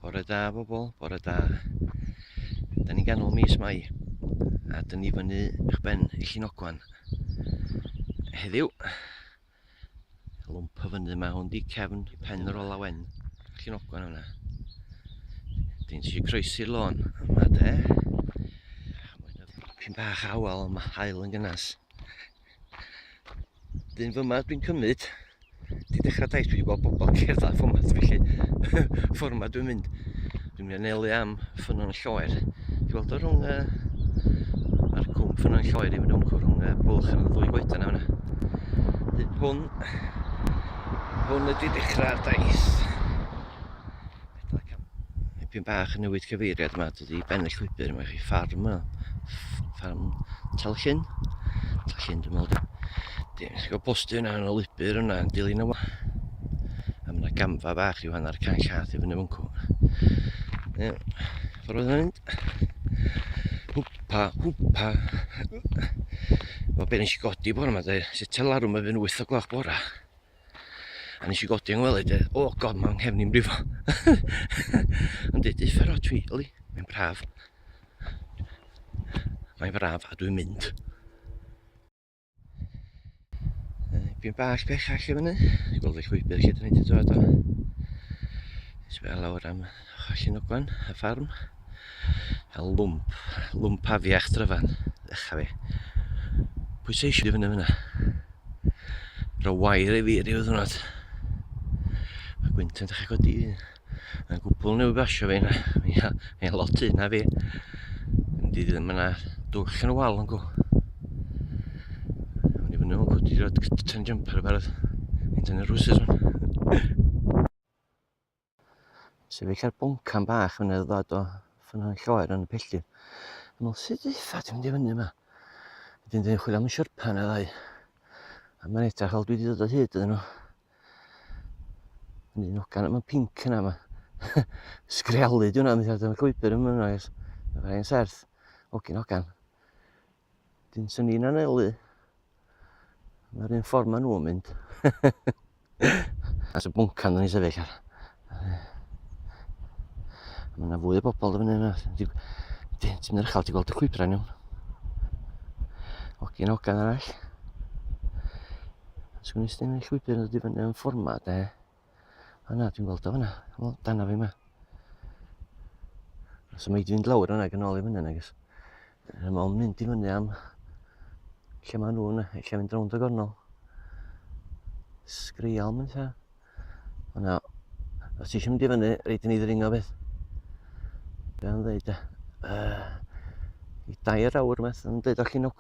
Bore da bobl, bore da. Da ni'n ganol mis Mai a dyn ni fyny uwch ben Llyn Ogwan. Heddiw, lwmp o fyny yma, hwn di cefn pen yr ola wen. Llyn Ogwan yna. Dyn eisiau croesi'r lôn yma de. Pyn bach awel, mae haul yn gynnas. Dyn fyma dwi'n cymryd, di dechrau daith dwi wedi gweld bobl yn cerdded fformat felly ffordd ma dwi'n mynd. Dwi'n mynd anelu am ffynnon lloer. Ti'n gweld o rhwng uh, ar cwm ffynnon lloer i fynd wncw rhwng uh, bwlch yn y ddwy goedan yna. Dyn hwn, hwn ydy dechrau'r daith. Dipyn bach yn newid cyfeiriad yma, dydy ben y llwybr, mae chi ffarm yma, ffarm Talllyn, Talllyn dwi'n meddwl. Dim, ti'n gweld postyn yna yn y lwybr yna, yn dilyn y A mae yna gamfa bach rhyw hanner can llath i fyny mwncw. Ie, ffordd oedd yn mynd. Hwpa, hwpa. Wel, be nes i godi bore yma, dweud, sut larwm yn fynd 8 o gloch bora. A nes i godi yng ngwely, dweud, oh god, mae'n nghefn i'n brifo. Ond dweud, uffar o twi, yli, mae'n braf. Mae'n braf a dwi'n mynd. Dwi'n bach bellach i fyny, gweld y llwybr lle dyn ni wedi dod o. Sbio lawr am Llyn Ogwan, y ffarm. A lwmp, lwmp afiach dryfan. Ddechra fi. Pwy sy'n eisiau fyny fyna? Rho wair i fi ryw ddwrnod. Mae gwynt yn dechrau codi. Mae'n gwbl newydd basio fi. Mae'n lot hyn na fi. Yndi ddim yna dwll yn y wal yn gww. Mae'n i fyny o'n codi rhoi ten jumper y barod. Mae'n tynnu'r rwsys o'n. Sefyll ar boncan bach yn y ddod o ffynhon lloer yn y pelltir. Dwi'n meddwl, sut eitha ti'n mynd i fyny yma? Wedyn dwi'n chwilio am y siarpa yna ddau. A mae'n edrych fel dwi wedi dod o hyd iddyn nhw. Yn un ogan, mae'n pinc yna yma. Sgrialu di hwnna, mynd i'r llwybr yma yna. Mae'n serth. Ogyn ogan. Dyn sy'n ni'n anelu. Mae'r un ffordd maen nhw'n mynd. As y bwncan o'n i sefyll ar. Mae yna fwy o bobl yn fyny yna. Ti'n mynd yr uchel, ti'n gweld y llwybrau nhw. Ogyn ogan arall. Sgwn i sy'n llwybr yn dod i fyny yn fforma, de. O na, dwi'n gweld o fyna. Wel, dana fi yma. So mae wedi fynd lawr yna ac yn ôl i fyny, nagos. Mae'n mynd i fyny am lle maen nhw yna, lle mynd rownd y gornel. Sgrial mynd ta. O na, os ti eisiau mynd i fyny, rhaid i ni ddringo beth. Be o'n dweud e? Uh, I dair awr math yn dweud o Llyn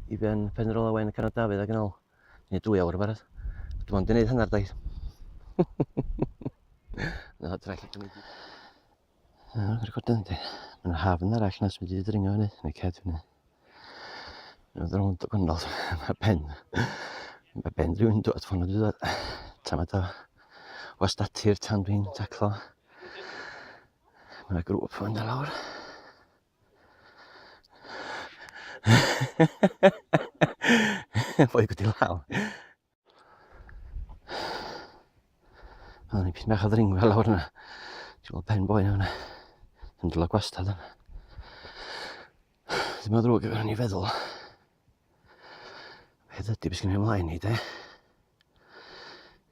I ben Penrôl Owen y Canol Dafydd ac yn ôl. Neu dwy awr yn barod. Dwi'n ond yn gwneud hanner daith. Na, dyna lle dwi'n mynd. Na, recordio yndi. Mae'n hafn arall na sy'n mynd i ddringo fyny, neu ced fyny. Mae'n rownd o gwnnol, mae ben. Mae ben rhywun dod ffôn o dod. Tamad o wastatir tan dwi'n taclo. Mae yna grŵp yn mynd lawr. Boi gwdi law. O'n i pyn bach o ddringfa lawr yna. Ti'n gweld pen boi yna. Yn dod gwastad yna. Ddim yn ddrwg efo ni feddwl. Beth ydy beth sgynnu ymlaen i de?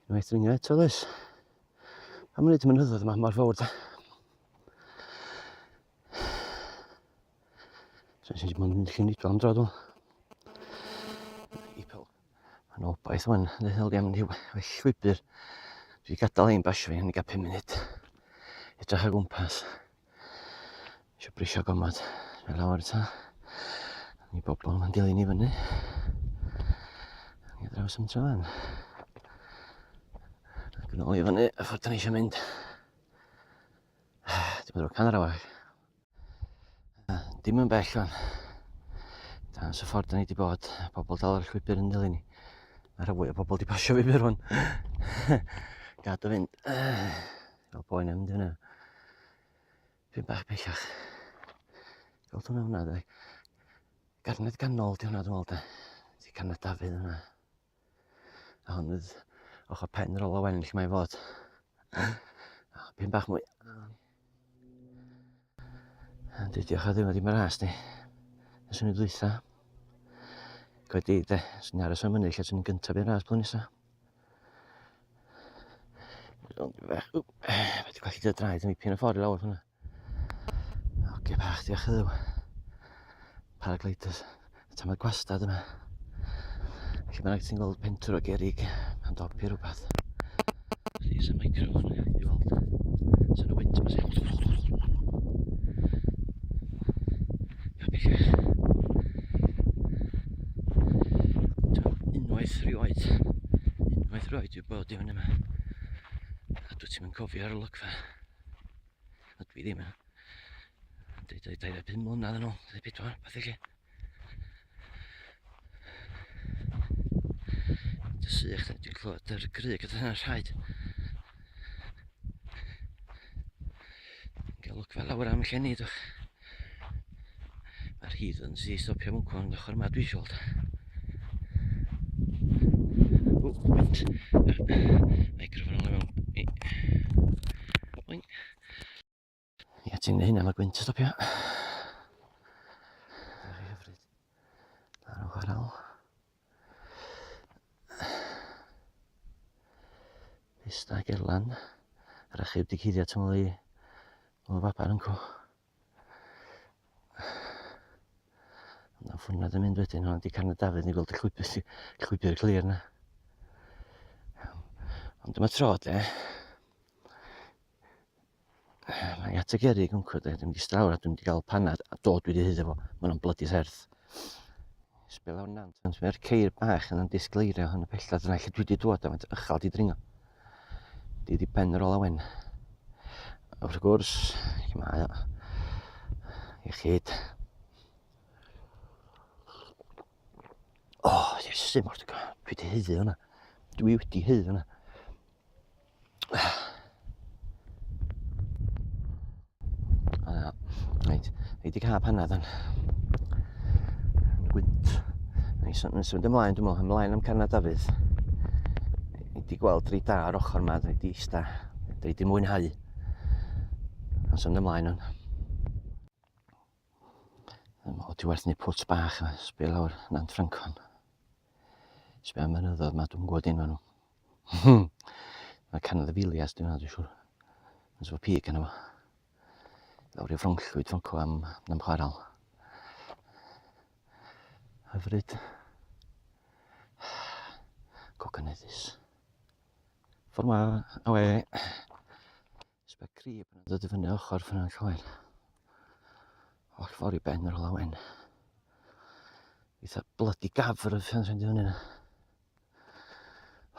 Unwaith dringo eto, does? Pam wneud y mynyddoedd yma mor fawr, de? So nes i ddim ond mynd i Llyn am dro, dwi'n meddwl. Mae'n obaith wan, ddehel di am well llwybr. Dwi gadael ein basio fi, yn gael 5 munud. Edrych o gwmpas. Eisiau brisio gomod. Fe lawr ta. Ni bobl yn dilyn i fyny. Ni draws am tro fan. Ac yn ôl i fyny, y ffordd da ni eisiau mynd. Dim ond rhyw hanner awr. Dim yn bell fan. Dan y ffordd da ni wedi bod, pobl dal ar y llwybr yn dilyn ni. Mae rhan fwy o bobl wedi pasio fi byr hwn. Gad o fynd. Fel boen yn mynd fyny. Dwi'n bach bellach. Gweld hwnna hwnna, dwi. Garnedd ganol di hwnna, dwi'n meddwl, de. Di Carnedd Dafydd hwnna. A hwn fydd ochr pen yr ola wen lle mae fod. Dipyn bach mwy. Yn diolch a ddim wedi mae'r ras ni. Ys o'n i ddwytha. Gwedi de, sy'n aros am mynydd lle sy'n gyntaf i'r ras blwyddyn nesaf. Wedi colli dy draed yn ipyn o ffordd i lawr hwnna. Oce bach, diolch i ddiw. Paragliders. Ta mae gwastad yma. Felly bynnag ti'n gweld pentwr o gerig pan dop i rhywbeth. Please, y microphone i weld. Sy'n y wynt yma sy'n... Unwaith rioed, unwaith rioed dwi'n bod i fyny yma. A dwi ti'n mynd cofio ar y lygfa. A dwi ddim yn. 25 mlynedd yn ôl, 24, beth i chi. Dy sych, dwi'n clywed yr grug gyda hynna'n rhaid. Gael lwc fel lawr am lle ni, dwch. Mae'r heathens i stopio mwncw yn ochr yma dwi eisiau weld. O, wynt. Microphone ôl i mewn. Oink. Ia, ti'n neud hynna, mae gwynt yn stopio. Hyfryd. Ar y chwarel. Vista Gerlan. Yr achub di cuddio tu ôl i ôl baban yn co. Ond am ffwrnad yn mynd wedyn, hwnna di Carnedd Dafydd, ni'n gweld y llwybr, llwybr clir na. Ond dyma tro, de. Mae at y gerrig yn cwrdd, dwi'n mynd i strawr a dwi'n mynd i gael panad a dod wedi hyd efo. Mae nhw'n blydi serth. Sbio lawr nant, ond mae'r ceir bach yn disgleirio yn y pella dyna lle dwi wedi dod a mae'n ychal di dringo. Di di ben yr ola wen. A wrth gwrs, lle mae o. Iechyd. O, oh, Iesu mor dwi wedi haeddu hwnna. Dwi wedi haeddu hwnna. A, reit, fi wedi cael panad yn gwynt. Ni'n symud ymlaen, dwi'n meddwl, ymlaen am Carna Dafydd. Ni wedi gweld reit da ar ochr yma, dwi wedi eista, dwi wedi mwynhau. Yn symud ymlaen o'n. O, ti werth ni pwt bach yma, sbio lawr Nant Ffrancon. Sbio am mynyddoedd ma, dwi'n gwybod un nhw. Mae Canada Filias, dwi'n meddwl, dwi'n siŵr. Mae'n sefo pig yna fo. Lawr i Fronllwyd, Fronco am, am chwaral. Hyfryd. Gogyneddus. Ffordd ma, awe. Sbio crib yn dod i fyny ochr ffynon lloer. Oll ffordd i ben yr ola wen. Eitha bloody gafr y ffynon fyny yna.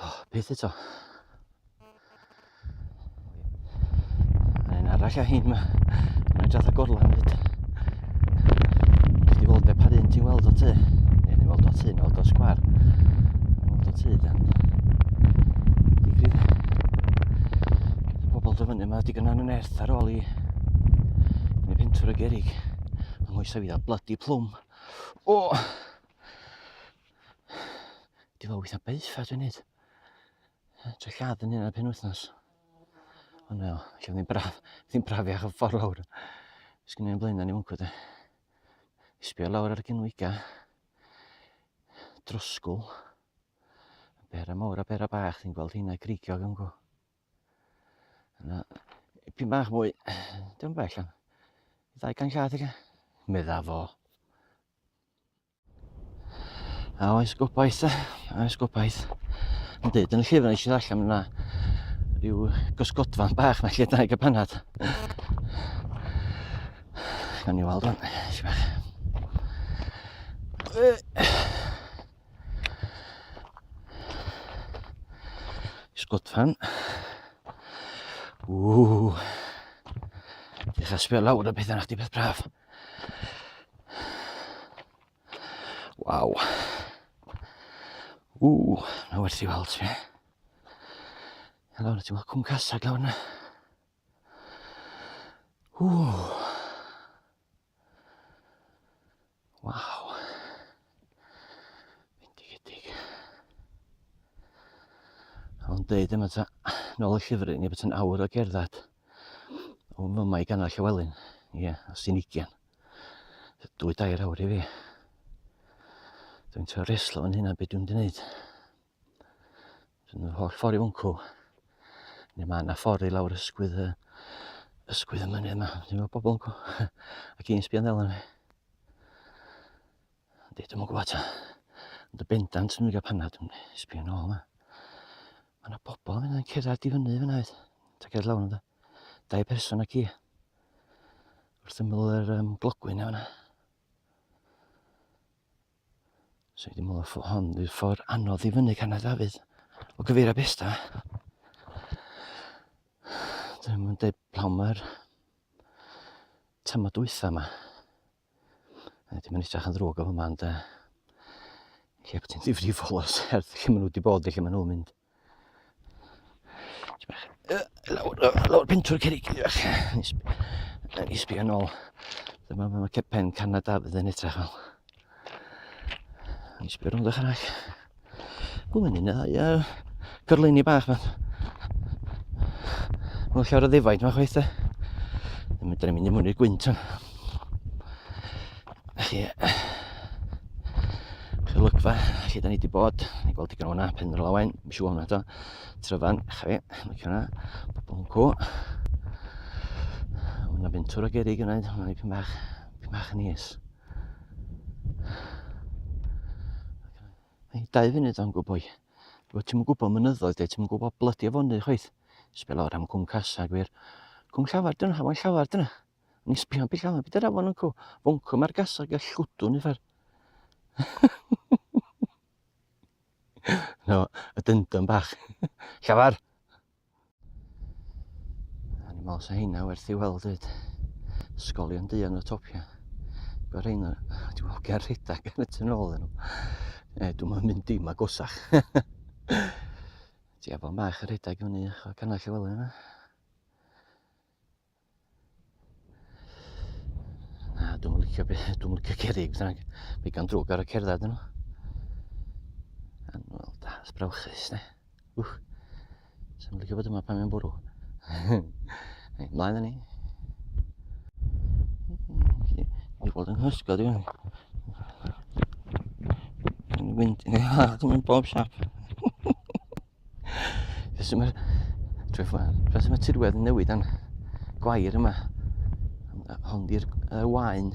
Oh, beth eto? Mae'n un arall a hyn ma. Mae'n edrych a gorlan fyd. Ti weld be par un ti'n weld o ty. Neu ni'n weld o ty, neu weld o sgwar. Weld o ty, dan. Digwydd. Pobl do fyny yma digon yn nerth ar ôl i Neu pentwr o gerig. Yng nghoesa fi dda bloody plwm. O! Oh! Di fel weithiau beiffa dwi'n neud. Tra lladd yn hyn ar penwythnos. Ond wel, lle ddim braf, ddim brafiach y ffordd lawr. Sgyn i'n blaen ni mwncw de. Sbio lawr ar y gynwyga. Drosgwl. Bera mawr a bera bach, ti'n gweld hynna creigiog yn gwybod. Yna, pyn bach mwy, dim bell am. 200 llath i Medda fo. A oes gobaith e, a oes gobaith. Yn dweud yn y llyfr nes i ddarllen yna rhyw gysgodfan bach na lle da i gael panad. Gawn ni weld o'n. Bach. Sgodfan. Ww. Dechrau sbio lawr y pethau na chdi beth braf. Waw. Ww, na werth i weld ti. Lawr, ti'n weld cwm casag lawr na. Ww. Waw. Bendigedig. Ond deud yma ta, nôl y llyfr, ni bod yn awr o gerdded. O fyma i ganol Llywelyn. Ie, yeah, os ti'n ugian. Dwy dair awr i fi. Dwi'n trio reslo yn hynna beth dwi'n mynd i wneud. Dwi'n holl ffordd i fwncw. Neu mae yna ffordd i lawr ysgwydd y, ysgwydd y mynydd yma. Dwi'n meddwl bobl yn cw. Ac un sbio'n ddel yn fi. Yndi, dwi'm yn gwybod ta. Ond y bendant dwi'n gael panad, dwi'n sbio nôl yma. Mae yna bobl yn mynd yn cerdded i fyny fyna hefyd. Ta cerdded lawr yna. Dau person ac i. Wrth ymyl yr um, glogwyn yna. So i ddim meddwl hon yw'r ffordd anodd i fyny Canad Dafydd. O gyfeirio Besta. Dwi'n mynd dweud plawn mae'r tymor dwytha yma. Dim yn edrych yn ddrwg o fyma, ond uh, lle bod ti'n ddifrifol o serth lle maen nhw wedi bod, lle maen nhw'n mynd. Lawr, lawr pentwr cerrig. Ni sbio nôl. Dyma mae pen Canada fydd yn edrych fel. Ni sbio rownd ochr arall. Gwyn un ddau uh, gyrleini bach ma. Mae'n llawer o ddefaid ma chwaith de. Ddim yn mynd i mwyn i'r gwynt yn. Chi, chi olygfa, lle da ni wedi bod, ni gweld digon o hwnna, Pen yr Lawen, mi siŵr hwnna to, Tryfan, chi, licio hwnna, pobl yn cw. Hwna bentwr o gerig yna, hwnna dipyn bach, dipyn bach yn is. Ei, dau funud o'n gwybod. Wel, ti'n gwybod mynyddoedd, de, ti'n gwybod blydi afonydd chwaith. Sbio lawr am Cwm Casa, gwir. Cwm Llafar, dyna, afon Llafar, dyna. Ni sbio am beth llafar, beth yr afon yn cw? Fwncw mae'r gasag a llwdwn i ffer. no, y dyndyn bach. Llafar! A ni'n meddwl sa heina werth i weld fyd. Ysgolion duon y topia. Gweld rheina, dwi'n meddwl ger rhedeg yn y tu nôl nhw. E, dwi'n mynd dim agosach. Ti afon bach y rhedeg fyny o canol Llywelyn yma. Na, dwi'n licio, dwi'n licio cerrig, bynnag. Mae gan drwg ar y cerdded nhw. Wel, da, sbrawchus, ne. Wch. Sa'n licio bod yma pan mae'n bwrw. Ei, mlaen â ni. Dwi'n gweld yng nghysgod i fyny. Dwi'n mynd, dwi'n mynd bob siap. Felly mae'r felly mae tirwedd yn newid am gwair yma. Hon di'r uh, waen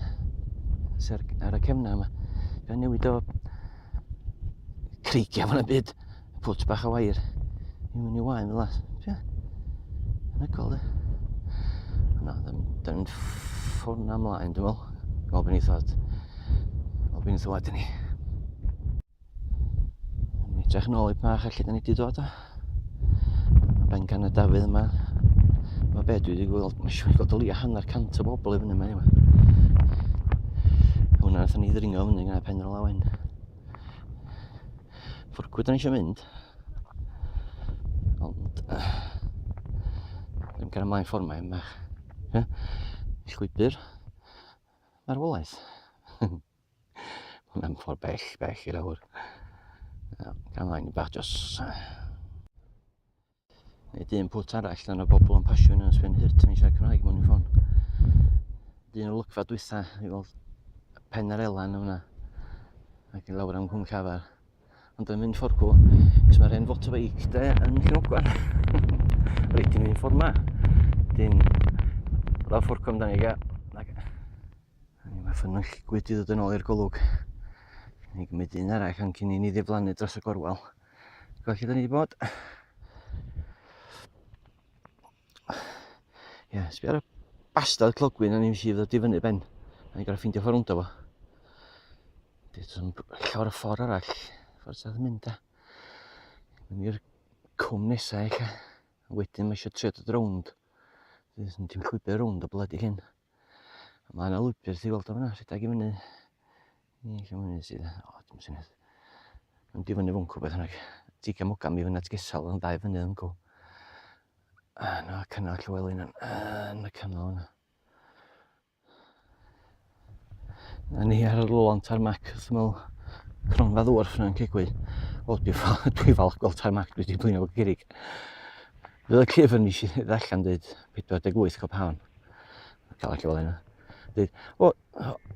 sy'n ar, ar y cefna yma. Mae'n newid o creigiau fan y byd. Pwt bach o wair. I mewn i waen fel las. Ie. Anhygoel, de. Na, da ni'n ffordd na ymlaen, dwi'n meddwl. Fel byn ni thought. Fel byn ni thought, ni. Ni'n edrych yn ôl i bach lle da ni wedi dod o. Mae Ben Gan y Dafydd yma. Mae be dwi wedi gweld, mae'n siŵr gweld o leia hanner cant o bobl i fyny yma. Hwna nath ni ddringo fyny gyda Pen yr Lawen. Ffwrcwyd da ni eisiau mynd. Ond, uh, ddim gan ymlaen ffordd mae yma. Llwybr marwolaeth. Hwnna'n ffordd bell, bell i lawr. Gan ymlaen i bach jos. Neu dyn pwt arall, dan o bobl yn pasio yn sbyn hurt yn siarad Cymraeg mewn i ffôn. Dyn o lygfa dwytha, i weld pen ar elan yna. Ac i lawr am Cwm Llafar. Ond yn mynd ffordd cw, cos mae'r hen fotobeic de yn Llyn Reit, i'n mynd ffordd ma. Dyn, lawr ffordd cw amdani, ga. Mae ffynnon Llugwy wedi dod yn ôl i'r golwg. Ni gymryd un arall ond cyn i ni ddiflannu dros y gorwel. Gweld lle da ni wedi bod. Ie, yeah, sbio ar y bastard clogwyn a ni'n si ddod i fyny ben. A ni'n gorau ffeindio ffordd rownd o fo. Dwi'n llawer o ffordd arall. Ffordd sydd yn mynd da. Mynd i'r cwm nesaf eich. Wedyn mae eisiau trio dod rownd. Dwi'n llwybr rownd o bloody hyn. Mae yna lwybr ti'n gweld o fyna, rhedeg i fyny. I lle mynydd sydd. O, dim syniad. Mynd i fyny fwncw beth bynnag. Tigam ogam i fyny at Gesal yn ddau fynydd yn gww. A na, cynnal Llywelyn yn, yn y canol yna. Na ni ar y lôn tarmac, wrth ymyl cronfa ddŵr ffynnon Cegwy. O, dwi, dwi falch gweld tarmac, dwi wedi blino efo gerrig. Fydd y llyfr nes i ddarllen dweud 48 copaon. Cael allan fel yna. Dweud, o,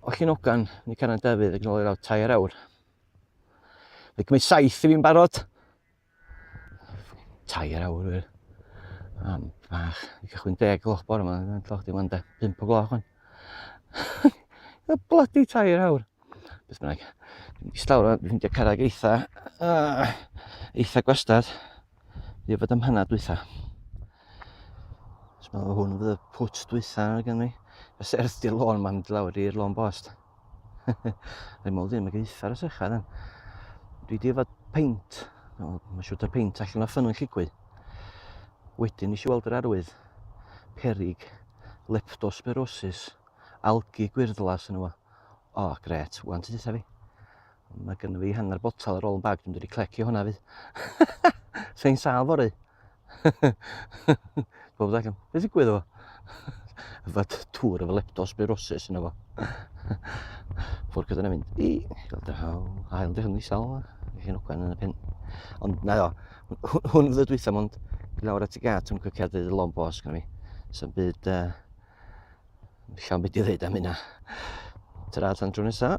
o Llyn ni Caran Dafydd ac yn ôl i lawr tair awr. Fe cymryd saith i fi'n barod. Tair awr wir. Am bach. Fi cychwyn deg gloch bore yma. Dwi'n gloch dim ond pump o gloch o'n. Y bloody tair awr. Beth bynnag. Dwi'n mynd lawr dwi'n ffeindio carreg eitha, uh, eitha gwastad. Fi fod am hynna dwytha. Os meddwl hwn fydd y pwt dwytha gen i. Y serth di'r lôn ma'n mynd lawr i'r lôn bost. Rhaid modd ddim ag eitha ar y secha then. Dwi di yfad peint. Mae siwt o'r peint allan o ffynnon lligwy. Wedyn nes i weld yr arwydd. Perig. Leptospirosis. Algi gwyrddlas yn yma. O, oh, gret. Wan ti ddeutha fi. Mae gynno fi hanner botel ar ôl yn bag, dwi'n dod i clecio hwnna fydd. Sa'n sal fory. Bob allan. Beth ddigwydd efo? Yfad tŵr efo leptospirosis yna fo. Ffwrdd gyda mynd. I, gweld yr hawl. Hael di hwn isel. Chi'n ogwen yn y pen. Ond na o, hwn fydd y dwytha, mond i lawr at y gat, hwn cyciad y lôn bos gyda mi. Sa'n byd, uh, llawn byd i ddweud am hynna. Tara tan tro nesa.